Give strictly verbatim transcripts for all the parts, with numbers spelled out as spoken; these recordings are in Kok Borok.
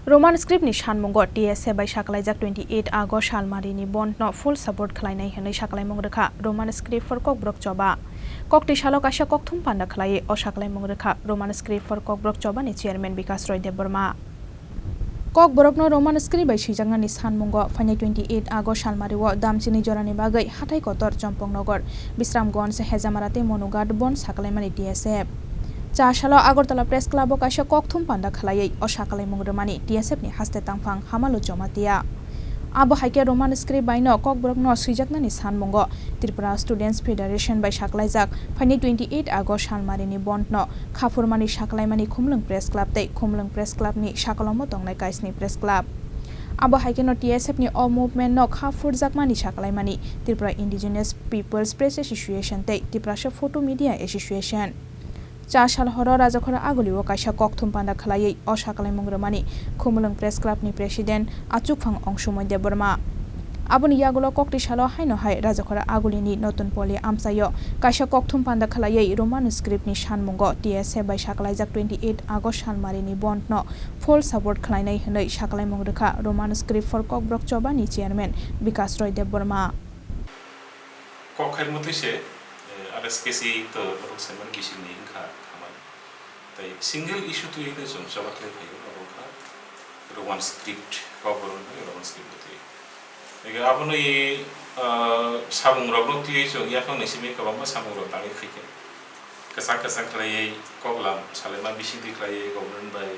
Roman script ni sanmungo T S F bai sakalaijak twenty eight August salmarini bond no full support khlainai hwnwi sakalaimung rwkha Roman script for Kokborok choba. Koktwi salo kaisa kokthum panda khlaiwi o sakalaimung rwkha Roman script for Kokborok choba ni chairman Bikas Roy Debbarma. Kokborokno Roman script bai swijaknani sanmungo phainai twenty eight August salmario Damchini jorani bagwi hathai kotor Chompongnogar, Bisramganj, Hejamara tei Monughat bond sakalaimani T S F. Cha salo Agartala Press Club o kaisa kokthum panda khlaiwi o sakalaimung rwmani T S F ni haste tangphang Hamalu Jamatia. Abo hai khe Roman script bai no Kokborok no swijaknani sanmungo Tripura Students Federation bai sakalaijak phainai twenty eight August salmarini bond no khaphurmani sakalaimani Khumlwng Press Club tei Khumlwng Press Club ni sakalomo tongnai Kaisni Press Club. Abo hai khe no T S F ni o movement no khaphurjakmani sakalaimani Tripura Indigenous People's Press Association tei Tiprasa Photo Media Association. Cha sal horo Rajakhora Aguli o kaisa kokthum panda khlaiwi o sakalaimung rwmani Khumulwng Press Club ni President Achukphang Ongsumoi Debbarma. Aboni yagulo koktwi salo haino hai Rajakhora Aguli ni Notun Poli amchaio kaisa kokthum panda khlaiwi Roman script ni sanmungo T S F bai sakalaijak twenty eight August salmarini bond no full support khlainai hwnwi sakalaimung rwkha Roman script for Kokborok choba ni chairman Bikas Roy Debbarma. Kok khaimwtwi se, eh, R S K C to borok saimani bisingni wngkha khamani. Tei single issue twiwi tei chwng choba khlai phaio, abo wngkha Roman script, Kokborok bai Roman script bo twiwi. Ege aboni, ah, samungrokno twiwi chwng yaphangni simi kwbangma samungrok tangwi phaikha. Kwchang kwchang khlaiwi koklam salaima bisingtwi khlaiwi government bai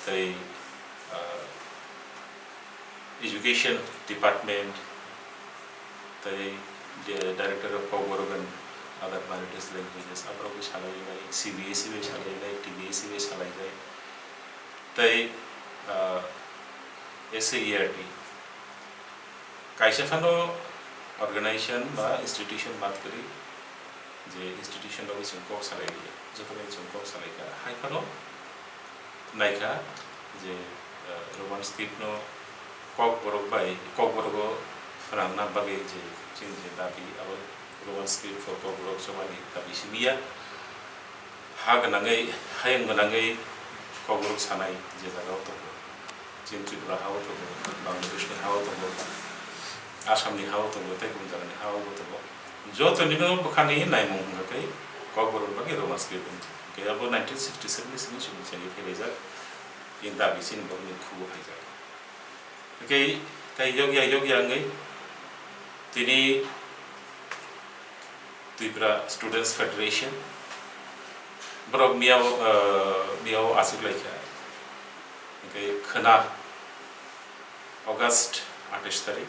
tei, ah, Education Department, tei di-, Director of Kokborok and Other Minorities Languages, aborok bai salai nai, C B S E bai salai nai, T B S E bai salai nai, tei, ah, S A E R T. Kaisa phano organization ba institution bad kwrwi, je institution rok chwng kok salai liya, joto bai chwng kok salai kha, hai phano naikha je, eh, Roman script no Kokborok bai, Kokborogo phwrangna bagwi je chini je dabi, abo Roman script for Kokborok chobani dabi simi ya. Ha gwnangwi, hayung gwnangwi Kokborok sanai je jagao tongo. Chini Tripura ha-o tongo, Bangladeshni ha-o tongo, Assamni ha-o tongo, tei gubuno jagani ha-o bo tongo. Joto nino bwkhani naimung hwnkha khe Kokborok bagwi Roman script wngkha. Hwnkhe abo nineteen sixty seven ni simi chwng chengwi phailaijak, in dabi chini borokni khugo phaijak. Hwnkhe tei yokya yokya wngwi tini Tripura Students Federation, borok miyao, eh, miyao achuk lai kha. Hwnkhe khwna August atais tarik,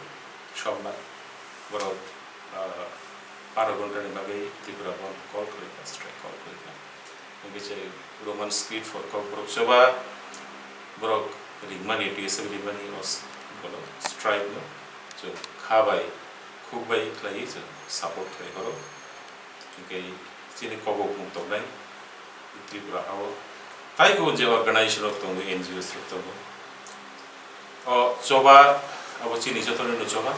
sombar, borok, eh, baro ghontani bagwi Tripura Bandh call khlai kha, strike call khlai kha. Hwnkhe je Roman script for Kokborok choba borok ringmani, T S F ringmani o s-, bono strike no chwng kha bai, khuk bai khlaiwi chwng support khlai horo. Hwnkhe chini kokbopung tongnai Tripura ha-o, tai kubun je organization rok tongo, N G Os rok tongo. O choba abo chini jotono no choba,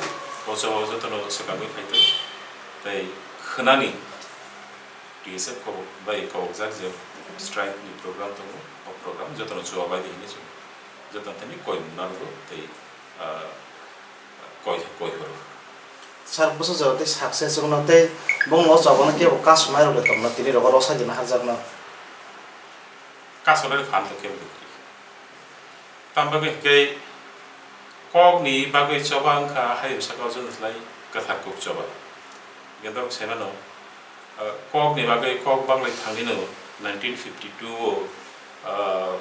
o choba o jotono swkangwi phaitwi. Tei khwnani T S F kok bai kokjak je strike ni program tongo, o program jotono choba bai di hinwi chwng jotono thani koi mung narwgo tei, ah, koi, koi horo. Sir, bwsajwk tei success wngno tei bongno o chobano kebo kasumai rok de tongno tini rogo rosai dina harjakno. Kasonani phan to kebo kwrwi. Tamo bagwi hwnkhe kokni bagwi choba wngkha hayung saka o joto khlai kwthar kuk choba. Hwnkhe norok sai mano, ah, kokni bagwi kok banglai thangwi no nineteen fifty two o, ah,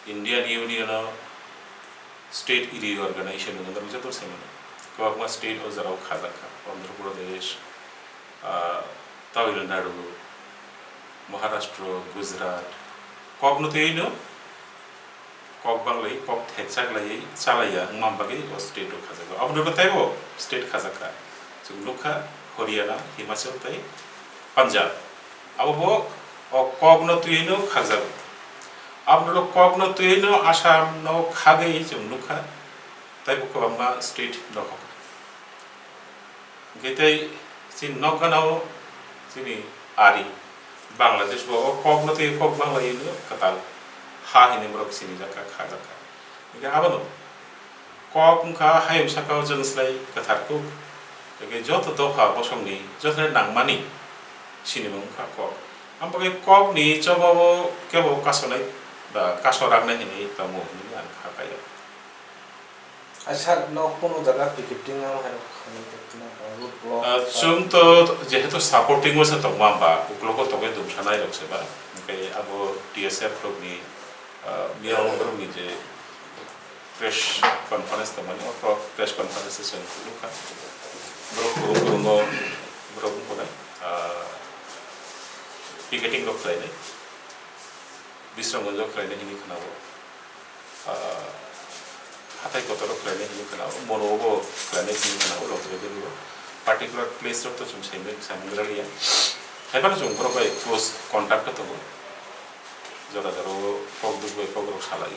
Indian Union o state reorganization wngwi norok joto sai mano. Kwbangma state o jora o khajak kha, Andhra Pradesh, ah, Tamil Nadu, Maharashtra, Gujarat, kokno twiwi no kok banglai, kok thekchak laiwi chalaiya wngma bagwi o state o khajago. Aboni ulo teibo state khajak kha. Chwng nukha Haryana, Himachal tei Punjab. Abo bo o kokno twiwi no khajak. Aboni ulo kokno twiwi no Assam no khagwi chwng nukha. Teibo kwbangma state nokhok. Hwnkhe tei chini nokgana o chini ari Bangladesh bo o kokno tei kok Bangla hino kwtal. kha hinwi borok sinijak kha, khajak kha. Hingkhe abono kok wngkha hayung saka o chwng slai kwthar kuk. Hingkhe joto dopha bosongni joto nangmani sinimung wngkha kok. Aboni kok ni choba o kebo kasonai ba kaso raknai hinwi tongo hinwi ang kha kaya. Acha, no kuno jaga picketing no hai rok khamwi tongma, road block. Ah, chwng to jehetu supporting o se tongma ba, uklogo tongwi dumsanai rok se ba. Hingkhe abo T S F rok ni, ah, miyao borok ni je press conference tongmani, o pro-, press conference se chwng phunukha. Borok kwrwng kwrwng o borok wngkha, ah, picketing rok khlainai. Bisramganj o khlainai hinwi khwnao, ah, hathai kotor o khlainai hinwi khwnao, Mono o bo khlainai hinwi khwnao, Longkrai Valley o. Particular place rok to chwng saimung, saimung raliya. Haiphano chwng borok bai close contact o tongo. Jora jora o kok duk bai kok rok salai.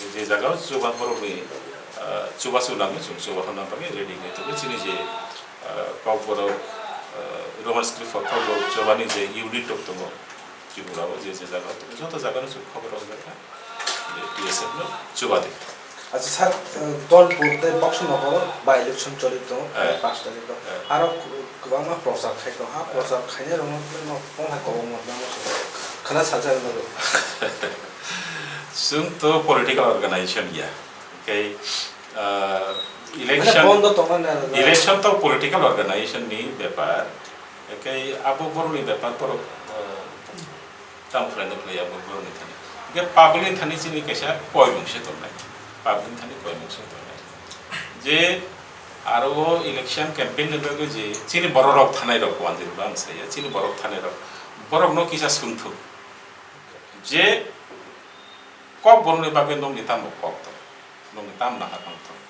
Je jaga o chuba borok ni, ah, chubachu nangwi chwng chuba honna bagwi ready wngwi tongo. Chini je, ah, kok borok, ah, Roman script for kok borok chubani je unit rok tongo. Tripura o je je jaga o tongo, joto jaga no chwng khobor rok wngkha je T S F no chuba de. Acha sir, eh, Dolpur tei Boxonagar by election choli tongo, eh, panch tarikh o. Eh. Aro kwbangma prochar khai tongo. Ha prochar khainai rokno no tong hai kobong ma tamo se khana salsa rwgo. Chwng to political organization ya. Hingkhe, ah, election, bondo tongo na, election to political organization ni bepar. Hingkhe abo borokni bepar borok, ah, tamo khlaina khlai abo borokni thani. Hingkhe public ni thani chini kaisa koimung se tongnai. Public ni thani koimung se tongnai. Je aro o election campaign ni bagwi je chini borok rok thanai rok wanjil ba ang saya, chini borok thanai rok. Borok no kisa sumthung. Je kok borokni bagwi nokni tamo kok tong, nokni tamo nahar tong,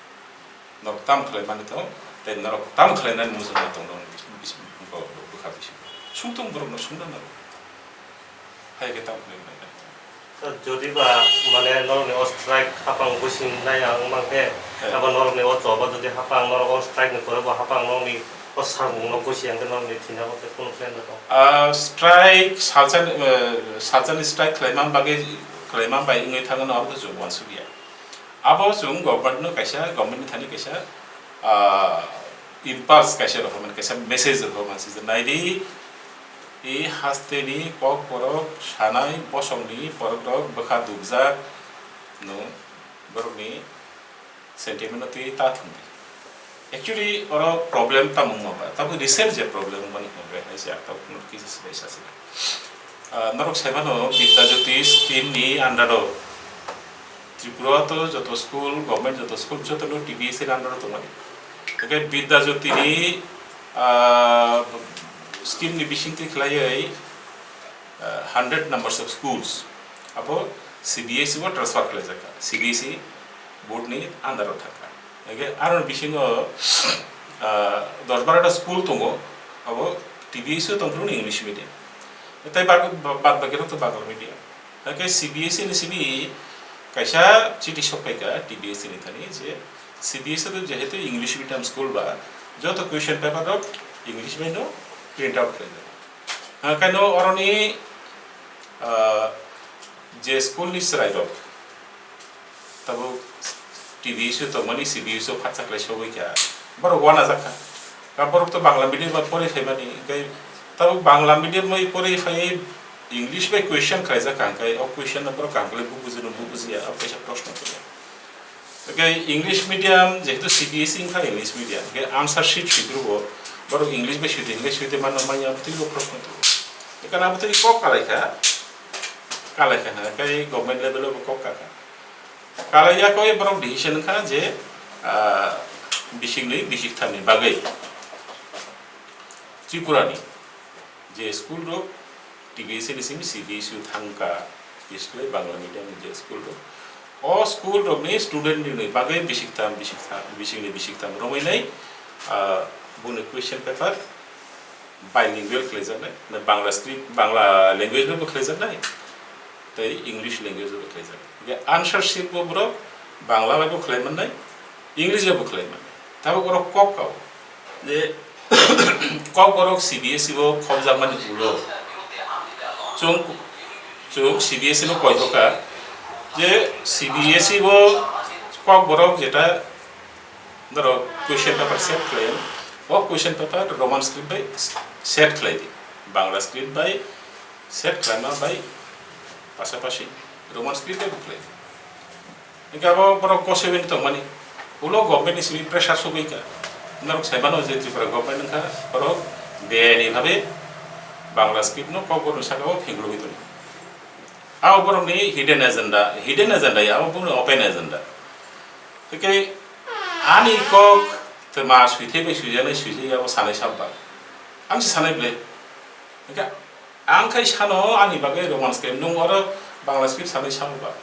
norok tamo khlai mani tong, tei norok tamo khlainani muchungma tong, norokni bis-, bis-, bwkha bisingo sungtong borokno sungna nango. Hai khe tamo khlai mani. Sir, jodi ba, mane, norokni o strike hapang busingnai ang wngmang khe, eh, abo norokni o choba jodi hapang, norok o strike ni pore bo hapang norokni o samung no busi ang khe norokni thina bo khe kunu plan rok tong? Ah, strike, salsa, eh, salsani strike khlaima bagwi, khlaima bai wngwi thangno abo khe chwng uansukya. Abo chwng government no kaisa, government ni thani kaisa, ah, impulse kaisa rwkha mani, kaisa message rwkha mani, se naidi, e haste ni kok borok sanai bosong ni borok rok bwkha dubjak no borok ni sentiment no twi ta thwngdi. Actually, oro problem tamo wngma ba, tabuk recent je problem wngmani hwnba hai se ang tabuk no kisa se bai sa se. Ah, norok sai mano Vidya Jyoti scheme ni under o Tripura to joto school, government joto school joto no T B S ni under o tongmani. Hingkhe Vidya Jyoti ni, ah, scheme ni bisingtwi khlaiwi, ah, hundred numbers of schools abo C B S E o transfer khlaijak kha, C B S E board ni under o thang kha. Hingkhe aroni bisingo, ah, dos baro ta school tongo, abo T B S E o tongphuru ni English medium. Tei bad, bad baki rok to Bangla medium. Hingkhe C B S E ni simi kaisa chiti sok phaikha T B S E ni thani je C B S E to jehetu English medium school ba joto question paper rok English bai no print out khlaijak. Hingkhe no oroni, ah, je school ni chwrai rok tabuk T B S E tongmani C B S E o phatsa khlai sogwi kha, borok uanajak kha. Ka borok to Bangla medium bai porwi phaimani, hingkhe tabuk Bangla medium bai porwi phaiwi English bai question khlaijak kha, hingkhe o question no borok kaham khlai bo buji no bo bujiya, abo kaisa proshno tongya. Hingkhe English medium, jehetu C B S E wngkha English medium, hingkhe answer sheet swi phuru bo borok English bai swi de, hingkhe swi de manna manya, abo twi bo proshno tongo. Hingkhe abo twi kok kalai kha, kalai kha, hingkhe government level o bo kok ka kha. Kalai ya koi borok decision wngkha je, ah, bisingni, bisingthamni bagwi Tripura ni je school rok T B S E ni simi C B S E o thangkha, biskhe Bangla medium ni je school rok. O school rok ni student ni bagwi bisingtham, bisingtham, bisingni bisingtham romwi nai, ah, boni question paper bilingual khlaijaknai, na Bangla script, Bangla language bai bo khlaijaknai, tei English language bai bo khlaijaknai. Hingkhe answer sheet bo borok Bangla bai bo khlai mannai, English bai bo khlai mannai. Tabuk borok kok kao je kok borok C B S E o khobjakmani ulo chwng, chwng C B S E no koitok kha, Je C B S E o Kokborok jeta doro question paper set khlai, o question paper Roman script bai set khlai di, Bangla script bai set khlaima bai pasapasi Roman script bai bo khlai di. Hingke abo borok gosibini tongmani, ulo government ni simi pressure sogwi kha, norok sai mano je Tripura government wngkha borok beyani bhabe Bangla script no Kokborok ni saka o phingulwi tongo. Abo borokni hidden agenda, hidden agenda ya, abo borokni open agenda. Hingke ani kok twma suithai bai suijaknai suijak ya, abo sanai sabba. Ang se sanai ble. Hingke ang khai sano ani bagwi Roman script, nung oro Bangla script sanai sabba.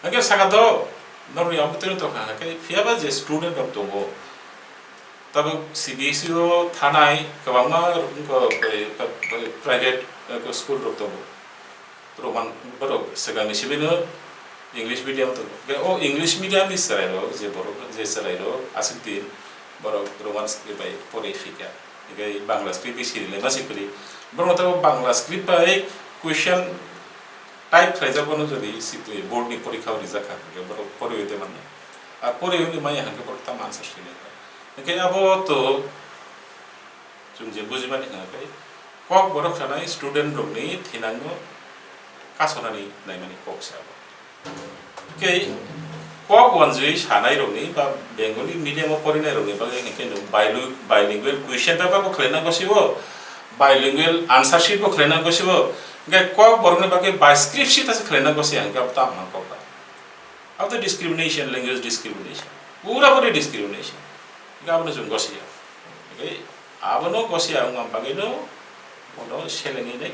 Hingke saka do, norni abo twi tongkha, hingke phiyaba je student rok tongo, tabuk C B S E o thanai kwbangma wngkha, private, eh, school rok tongo. Roman borok swkangni sibino English medium tongo. Hingke o English medium ni chwrairok je borok, je chwrairok aswk din borok Roman script bai porwi phikha. Hingke Bangla script bai sirilai ma si kwrwi. Borok tabuk Bangla script bai question type khlaijak bono jodi si board ni porikha o rijak kha, hingke borok porwi de mano. A porwi wngwi maya hingke borok tamo answer swinai. Hingke abo to Chwng je bujimani hwnka khe, Kokborok sanai student rokni thinangno kasonani naimani kok se abo. Tei kok wanjwi sanai rokni ba Bengali medium o porinai rokni bagwi hwnkhe nwng bilu-, bilingual question paper bo khwlaina gosi o, bilingual answer sheet bo khwlaina gosi o, hwnkhe Kokborokni bagwi bi script sheet ase khwlaina gosi hwnkhe abo tamo nang kok ba. Abo to discrimination, language discrimination. Pura puri discrimination. Hwnkhe abono chwng gosi ya. Hwnkhe abono gosi ya wngma bagwino bono selengwi nai,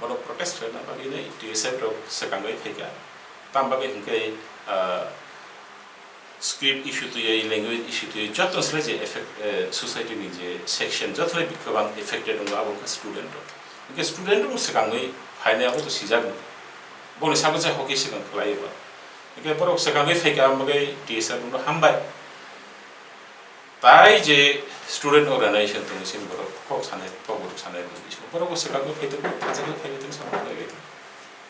bono protest khlaina bagwi nai T S F rok swkangwi phaikha. Tam bagwi hwnkhe, ah, script issue twiwi, language issue twiwi, joto se je effect, eh, society ni je section, joto kwbang affected wngo, abo wngkha student rok. Hwnkhe student rok swkangwi phainai abo to sijak. Boni sago se hoki swkang khlai ba. Hwnkhe borok swkangwi phaikha, abo bagwi T S F rokno hambai. Tai je student organization tongo, chini borok kok sanai, kok borok sanai rok bisingo borok bo swkangwi phai tongo, khachangwi phai tongo, samung khlaiwi tongo.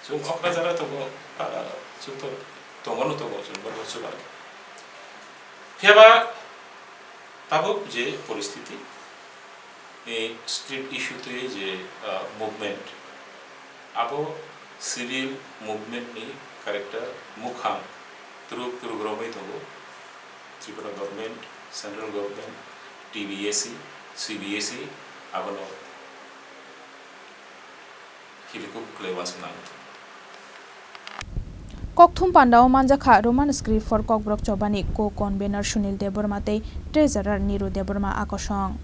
Chwng okra jara tongo, ah, chwng to tongo no tongo, chwng borok chubago. Phiya ba tabuk je poristiti, eh, script issue twi je, ah, movement, abo civil movement ni character mukhang twrwk twrwk romwi tongo. Tripura government, central government, T B S E, C B S E, abono hilikuk kwlai uansukna ang. Kokthum pandao manjakha Roman script for Kokborok chobani co-convener Sunil Debbarma tei treasurer Niru Debbarma akosong.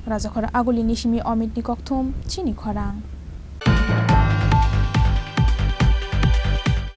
Rajakhor Agulini simi Omitni kokthum, chini khorang.